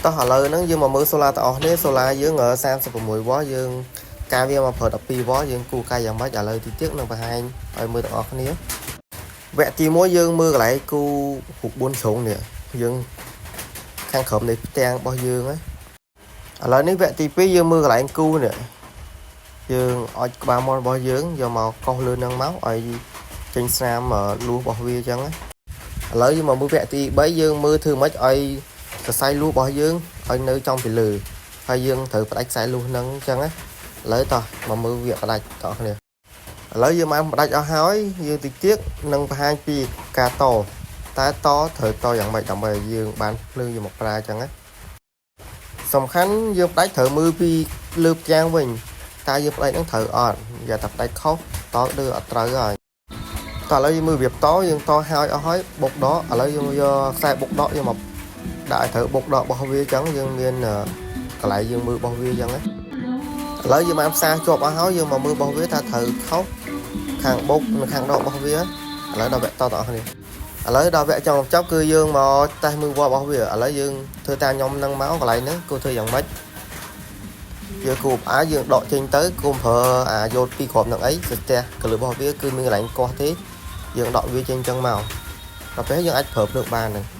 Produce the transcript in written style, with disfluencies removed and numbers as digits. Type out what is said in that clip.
តោះឥឡូវហ្នឹងយើងមកមើល solar ទាំងអស់គ្នា solar យើង36វ៉ាយើងការវាមកប្រើ12វ៉ាយើងគូកាយយ៉ាងម៉េចឥឡូវទីទៀតនឹងបង្ហាញឲ្យមើលទាំងអស់គ្នាវគ្គទី1យើងមើលកន្លែងគូរូប4ជ្រុងនេះយើងខាងក្រោមនៃផ្ទាំងរបស់យើងណាឥឡូវនេះវគ្គទី2យើងមើលកន្លែងគូនេះយើងអុចក្បាលមាន់របស់យើងយកមកកោសលើនឹងមកឲ្យចេញស្នាមលួសរបស់វាអញ្ចឹងណាឥឡូវយើងមកមើលវគ្គទី3យើងមើលធ្វើម៉េចឲ្យសរសៃលួសរបស់យើងឲ្យនៅចំពីលើហើយយើងត្រូវផ្ដាច់ខ្សែលួសហ្នឹងអញ្ចឹងណាឥឡូវតោះមកមើលវាផ្ដាច់តោះគ្នាឥឡូវយើងបានផ្ដាច់អស់ហើយយើងតិចទៀតនឹងបង្ហាញពីការតតែតត្រូវតយ៉ាងម៉េចដើម្បីឲ្យយើងបានភ្លើងយកមកប្រើអញ្ចឹងណាសំខាន់យើងផ្ដាច់ត្រូវមើលពីលើផ្ទាំងវិញតើយើងផ្ដាច់ហ្នឹងត្រូវអត់យ៉ាតែផ្ដាច់ខុសតដូចអត់ត្រូវហើយតោះឥឡូវយើងមើលរបៀបតយើងតហើយអស់ហើយបុកដកឥឡូវយើងយកខ្សែបុកដកយកមកដាក់ឲ្យត្រូវបុកដករបស់វាអញ្ចឹងយើងមានកន្លែងយើងមើលរបស់វាអញ្ចឹងណាឥឡូវយើងបានផ្សារជាប់អស់ហើយយើងមកមើលរបស់វាថាត្រូវខុសខាងបុកនិងខាងដករបស់វាឥឡូវដល់វគ្គតទាំងអស់គ្នាឥឡូវដល់វគ្គចុងបញ្ចប់គឺយើងមកតេស្តមើលវត្តរបស់វាឥឡូវយើងធ្វើតាមខ្ញុំនឹងមកកន្លែងហ្នឹងគួរធ្វើយ៉ាងម៉េចយើងគូផ្អាយើងដកចេញទៅគូប្រើអាយោតពីរគ្រាប់នឹងអីស្ទះកលឹះរបស់វាគឺមានកន្លែងកោះទេយើងដកវាចេញចឹងមកដល់ពេលយើងអាចប្រើភ្លើងបានហ្នឹង។